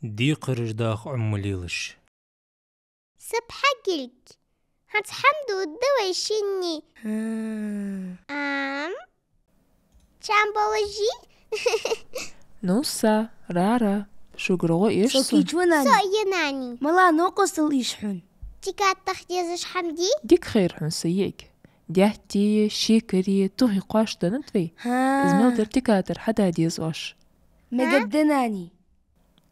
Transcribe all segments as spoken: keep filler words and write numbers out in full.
Декхараш даха Ӏомалелаш. Са пхьагилг. ХӀанз хӀама дувргда вай шинне. ХӀаа. Ам? Чам болажи? Ну са, Рара, шугара гӀо эш сона? Со кийча ва, нани. Со я, нани. Мала новкъостал ийш хьона? Тикатах дезаш хӀама дий? Дика хайра хьона, са йиӀиг. Даьтти, шекари, тухи кхоаш деннад вай? ХӀаа. Из мел дар тикатар хьада деза оаш? Мегаргда, нани.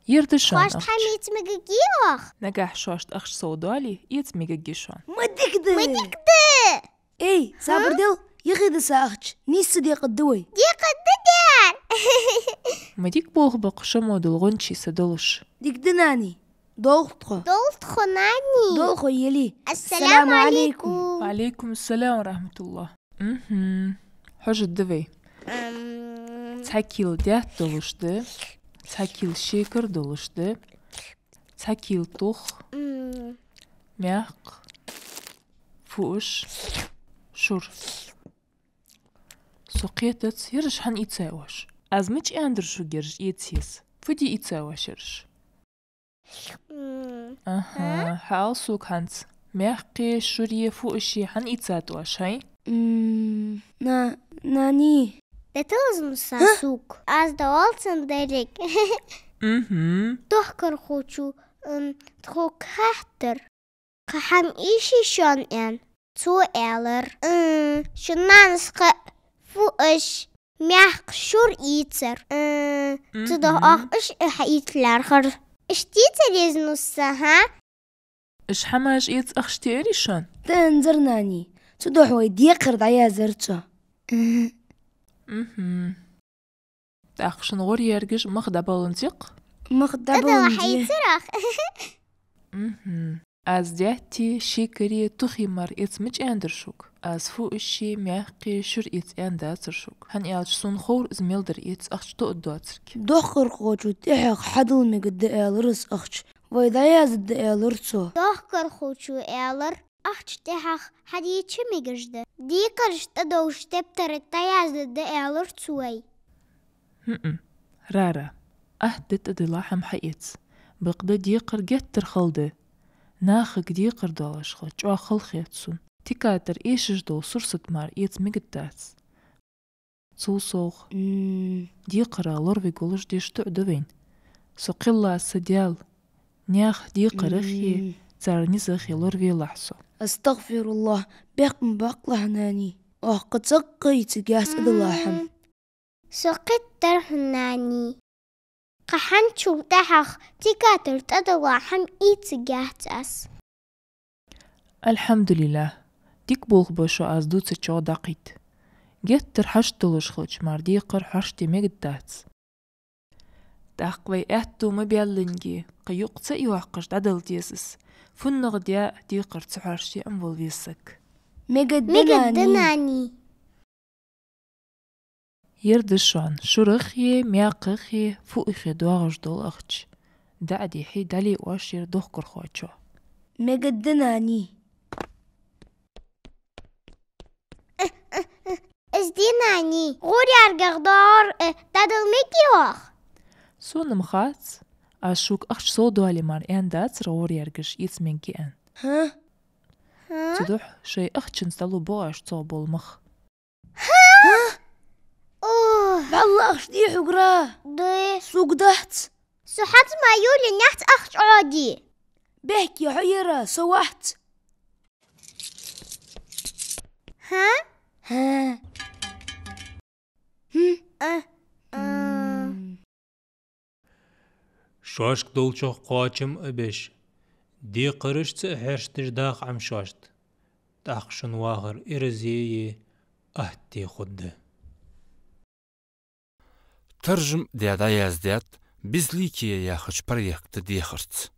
Ер да шоана ахча. Кхоашта хӀама эца мегаргдий оаха? Нагахь шоашта ахча сов доале, эца мегаргда шоана. Ма дика да! Ма дика да! Эй, сабар де, яхийда са ахча, нийсса декъаргда вай. Декъаргда дер! Ма дика болх ба-кх шо мо дола гӀончий са долаш. Дика да, нани. Долх тхо. Долх тхо, нани. Долх тхо, ели. Ассаламу алейкум. Ва алейкум ассалам ва рахматуллах. Мгм. Хьожаргда вай. Ам. Цхьа кила даьтта долаш да, цхьа кила шекар долаш да, цхьа кила тух, м, маькх, фуаш, шура. Со кхетац, ераш хӀана ийцай оаш? Аз мича аьннадар шуга ераш эца еза? Фу де ийцай оаш ераш? М. Аха, хьаала сога хӀанз. Маькхи, шури, фуаши хӀана ийцад оаш, хӀай? М, на-, нани. Даталазну са сога. Аз довалцан дерриг. Мгм. Дохкархочо, м, тхога хаьттар. Кхы хӀама ийший шоана, аьнна. Цо аьлар: «М, шун нанас кхы фуаш, маькх, шура ийцар. М, цудухьа оаха уж а хьаийца лаьрхӀар». Иштта дийцар из, ну са, хӀа? Уж хӀамаш эца ахча теарий шоана? Танзар, нани. Цудухьа вай декхар дӀаяздир цо. Мгм. ТӀаккха шун гӀоръяргаш мах дӀабаланзий-кх? Мах дӀабаланзий. ТӀадала хьаийцарах. Мгм. Аз даьтти, шекари, тухи мара эца мича аьннадар шуга? Аз фуаши, маькхи, шура эца аьннадацар шуга. ХӀана аьлча сона ховра из мел дар эца ахча тоъаргдоацилга. Дохкархочо тӀехьагӀа хьадала мегаргда аьлар из ахча. Вай дӀаяздаргда аьлар цо. Дохкархочо аьлар, ахча тӀехьагӀа хьадича мегаш да. Декхараш тӀадовш тептар дӀаяздаргда аьлар цо вай. ХӀм-м, Рара, ахьа де тӀадилла хӀама хьаэца. Бакъда декхар геттара хала да. Нахага декхар доалаш хила чӀоагӀа хала хет сона. Тикатар эшаш дола сурсат мара эца мегаргдац. Цул совгӀа, м, декхара лоравергволаш деш дуӀа да вайна. Со кхелла са Даьла, наьха декхарахи, м, цар низахи лоравелахь со. Астагфируллах, бехк ма боаккхалахь, нани. Оаха кхы цӀаккха ийцаргьяц тӀадилла хӀама. Со кхийттар хьона, нани. Кхы хӀанзчул тӀехьагӀа тикатар тӀадилла хӀама ийцаргьяц аз. Альхьамдулиллахь, дика болх ба шо аз дувцачох дӀакхийтта. Геттара хьашт долаш хилча мара декхар хьоаршаде мегаргдац. ТӀаккха вай аьттув ма баьллинге, кхы юкъ ца йоаккхаш дӀадала деза из. ФуннагӀа де а декхар ца хьоаршаде Ӏомавала веза саг. Мегаргда, нани. Ер да шоана шурахи, маькхахи, фуахи доагӀаш дола ахча. ДӀа а дихьа, дӀале оаш ер дохкархочоа. Мегаргда, нани. Из дий, нани? ГӀоръяргагӀа доагӀар, э, дӀадала мегий оаха? Сона-м хац, аз шуга ахча сов доале мара аьннадацар гӀоръяргаш эца мегаргья аьнна. ХӀа? ХӀа? Цудухьа шоай ахчанца дӀалу бохаш цох бола мах. ХӀа? О! ВаллахӀ, ахча дий хьогара? Дий. Сога дац. Со хӀанз ма юлле, наьхаца ахча Ӏодий. Бехке хьо яра, со вац. ХӀа? ХӀа. ХӀм? А, а. М. Шоашка долчох кхоачам а беш, декхарашца а хьерчадеш даха Ӏа-м шоашта. ТӀаккха шун вахар ираз а, атта а хургда. Таржам даь дӀаяздаьд «Безликие» яхача проекта дехарца.